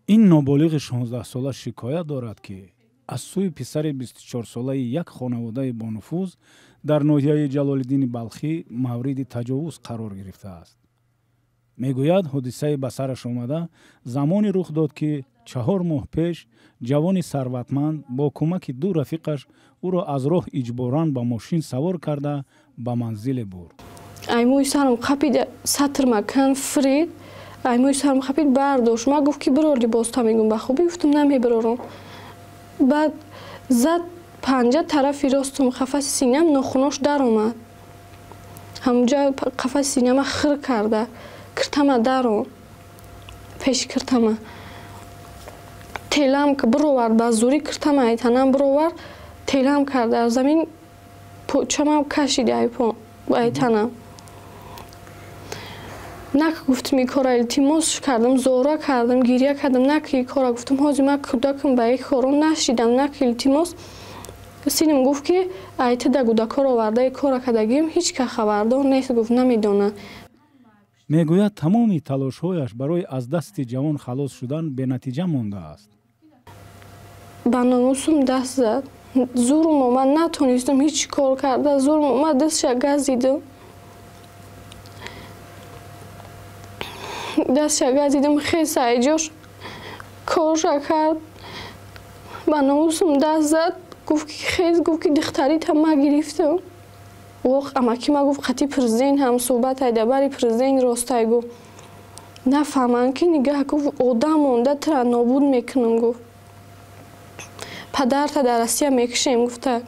Ин ноболиғи 16-сола шикоят дорад, ки аз сӯи писари 24-солаи як хонаводаи бонуфуз дар ноҳияи Ҷалолиддини Балхӣ мавриди таҷовуз қарор гирифтааст. Мегӯяд, ҳодисаи ба сараш омада замоне рух дод, ки 4 моҳ пеш ҷавони сарватманд бо кӯмаки ду рафиқаш ӯро аз роҳ иҷборан ба мошин савор карда, ба манзиле бурд. Ай мӯи сарам қапид, сатрма кан, фирид, ай мӯи сарам қапид, бардошт. Ма гуфт, ки бирор либоста, мегум, ба хубӣ. Гуфтум, намебирорам. Баъд зад панҷа тарафи ростум, қафаси синам, нохунош даромад. Ҳамунҷа қафаси синама хир карда, киртама даром, пеши киртама телам бировард. Ба зӯрӣ киртама айтанам бировард, телам кард дар замин, почамам кашид айтанам. Нак, гуфтум, и кора, илтимос кардам, зора кардам, гиря кардам, нак и кора. Гуфтум, ҳозир ман кӯдакам, ба ин коро нашидам, нак, илтимос. Синим гуфт, ки айта да кӯдакҳоро оварда, и кора кардагим, ҳеҷ ка хабардор нест, гуфт, намедонад. Мегӯяд, тамоми талошҳояш барои аз дасти ҷавон халос шудан бенатиҷа мондааст. Ба номусум даст зад, зурум омад, натонистам ҳеҷ кор карда, зурум омад, дастша газидам, дастша газидам, хеса айҷош корша кард, ба номусум даст зад. Гуфт, ки хез, гуфт, ки духтарита ма гирифтам. Амаки ма гуфт, қати президент ҳам суҳбат айда, бари президент ростай, гуфт, нафаҳманд, ки нигаҳ, гуфт, одам монда тира нобуд мекунам, гуфт, падарта дар Россия мекушем, гуфта.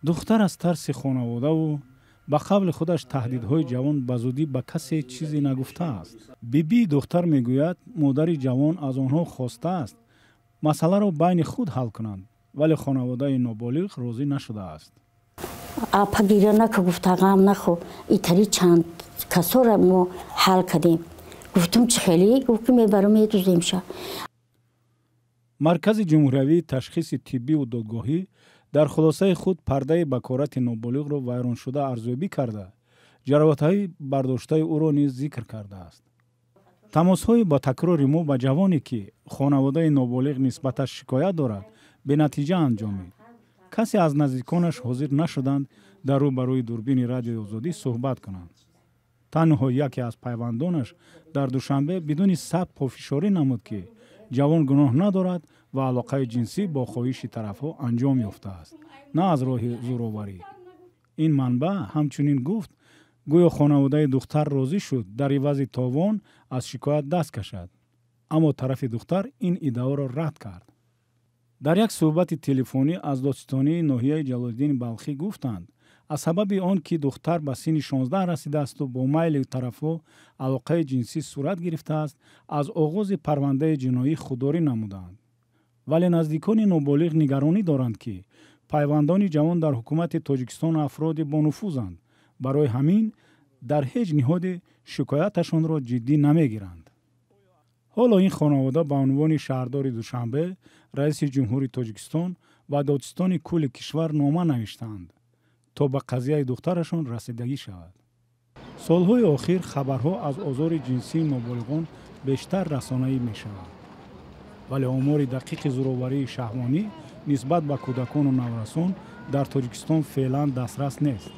Духтар аз тарси хонаводаву, ба қавли худаш, таҳдидҳои ҷавон ба зудӣ ба касе чизе нагуфтааст. Бибии духтар мегӯяд, модари ҷавон аз онҳо хостааст, масъаларо байни худ ҳал кунанд, вале хонаводаи ноболиғ розӣ нашудааст. Апа, гиря нака, гуфта, ғам нахӯ, итари чанд касора мо ҳал кардем. Гуфтум, чӣ хеле? Гуфт, ки мебарам, медуземша. Маркази ҷумҳуриявии ташхиси тиббиву додгоҳӣ дар хулосаи худ пардаи бакорати ноболиғро вайроншуда арзёбӣ карда, ҷароҳатҳои бардоштаи ӯро низ зикр кардааст. Тамосҳои ба такрори мо ба ҷавоне, ки хонаводаи ноболиғ нисбаташ шикоят дорад, бенатиҷа анҷомид. Касе аз наздиконаш ҳозир нашуданд дар рӯ ба рӯи дурбини Радиои Озодӣ суҳбат кунанд. Танҳо яке аз пайвандонаш дар Душанбе бидуни сабт пофишорӣ намуд, ки ҷавон гуноҳ надорад ва алоқаи ҷинсӣ бо хоҳиши тарафҳо анҷом ёфтааст, на аз роҳи зӯроварӣ. Ин манбаъ ҳамчунин гуфт, гӯё хонаводаи духтар розӣ шуд дар ивази товон аз шикоят даст кашад, аммо тарафи духтар ин иддаоро рад кард. Дар як суҳбати телефонӣ аз додситонии ноҳияи Ҷалолиддини Балхӣ гуфтанд, аз сабаби он ки духтар ба синни 16 расидаасту бо майли тарафҳо алоқаи ҷинсӣ сурат гирифтааст, аз оғози парвандаи ҷиноӣ худдорӣ намуданд. Вале наздикони ноболиғ нигаронӣ доранд, ки пайвандони ҷавон дар ҳукумати Тоҷикистон афроди бонуфузанд, барои ҳамин дар ҳеҷ ниҳоде шикояташонро ҷиддӣ намегиранд. Ҳоло ин хонавода ба унвони шаҳрдори Душанбе, раиси ҷумҳури Тоҷикистон ва додситони кулли кишвар нома навиштаанд, то ба қазияи духтарашон расидагӣ шавад. Солҳои охир хабарҳо аз озори ҷинсии ноболиғон бештар расонаӣ мешаванд, вале омори дақиқи зӯроварии шаҳвонӣ нисбат ба кӯдакону наврасон дар Тоҷикистон феълан дастрас нест.